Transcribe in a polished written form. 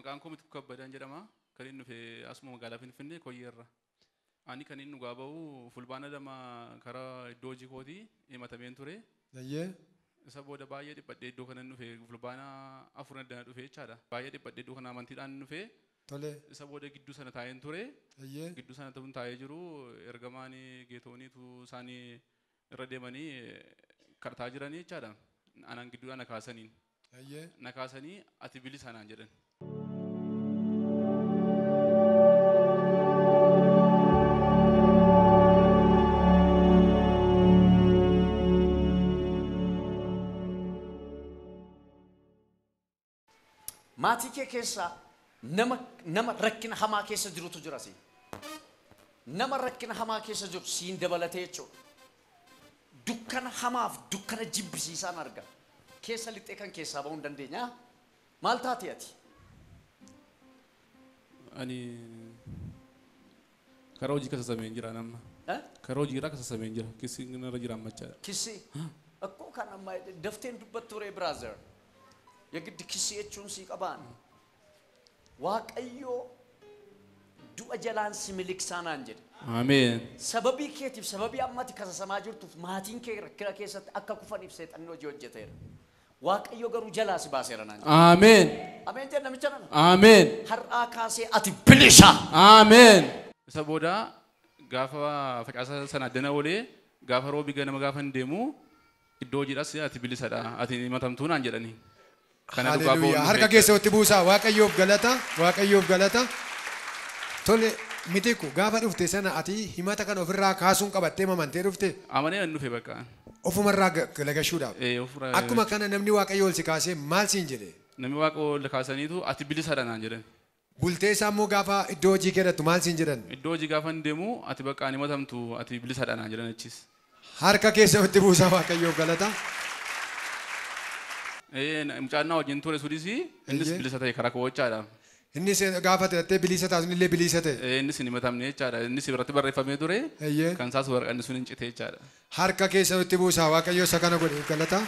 Maqaan koo Mitiku Kabbadaan jedhama. Kan inni dhufe asuma magaalaa Finfinnee Koyyeerra. Ani kan inni dhugaa bahu fulbaana 2 karaa iddoo hojii kootii himatameen ture. Isa booda baay'ee dhiphadhee iddoo kana dhufe fulbaana 4 addana dhufe jechaadha. Baay'ee dhiphadhee iddoo kana amantiidhaan dhufe. Isa booda gidduu sana taa'een ture. Gidduu sana ta'uun taa'ee jiru ergamaan geetooniitu isaanii irra deemanii kadhataa jiranii jechaadha. Anaan gidduudhaan na kaasaniin. Na kaasanii ati bilisa naan jedhan. Maatii kee keessa nama rakkina hamaa keessa jirutu jira si. Nama rakkina hamaa keessa jiru siin dabalatee jechuudha. Dukkana hamaaf dukkana jibbisiisaan arga. Keessa lixee kan keessaa bahuu hin dandeenya. Maal taate ati? Ani karaa hojii kasasamee jira nama. Karaa hojii irraa kasasamee jira. Kissi irra jira ammachaadha. Kissi? Akkoo kan amma dafteen dubbattu ree brother. የግድ ኪሴቹን ሲቀባን ዋቀዮ ዱአ ጀላን ሲሚሊክሳና እንጀድ አሜን ሰበቢ ኬቲፍ ሰበቢ አማቲ ከሰሰማ ጅርቱፍ ማቲን ኬ ረክራ ኬሰት አካ ኩፈኒፍ ሰይጣን ወጂ ወጀተረ ዋቀዮ ገሩ ጀላ ሲባሰረና አሜን አሜን ጀነ ምቸና አሜን ሀራ ካሴ አቲ ብልሻ አሜን ሰቦዳ ጋፋ ፈቃሳ ሰናደነ ወሌ ጋፋ ሮቢ ገነመ ጋፋ እንደሙ iddoo hojiidhas ati bilisadha ati himatamtuun naan jedhani. Hallelujah. Harka keessatti buusaa Waaqayyoof galata, Waaqayyoof galata. Tole Mitiku gaafa dhufte sana ati himata kana ofirraa kaasuun qabattee mamantee dhufte. Amanee an dhufe bakka. Ofumarraa galagashuudhaaf. Akkuma kana namni Waaqayyo ol si kaasee maal siin jedhe? Namni Waaqa ol kaasaniitu ati bilisadha naan jedhan. Bultee isaa immoo gaafa iddoo hojii keedhattu maal siin jedhan? Iddoo hojii gaafa hin deemu ati bakka ani himatamtu ati bilisadha naan jedhan achis. Harka keessatti buusaa Waaqayyoof galata. Mucaan naa wajjin ture sunis innis bilisa ta'e karaa koo jechaadha. Innis gaafa ta'e bilisa taasisu illee bilisa ta'e. Innis hin himatamne jechaadha. Innis biratti barreeffamee ture. Kan isaas waraqaan sun hin cite jechaadha. Harka keessatti buusaa Waaqayyo isa kana godhe galata.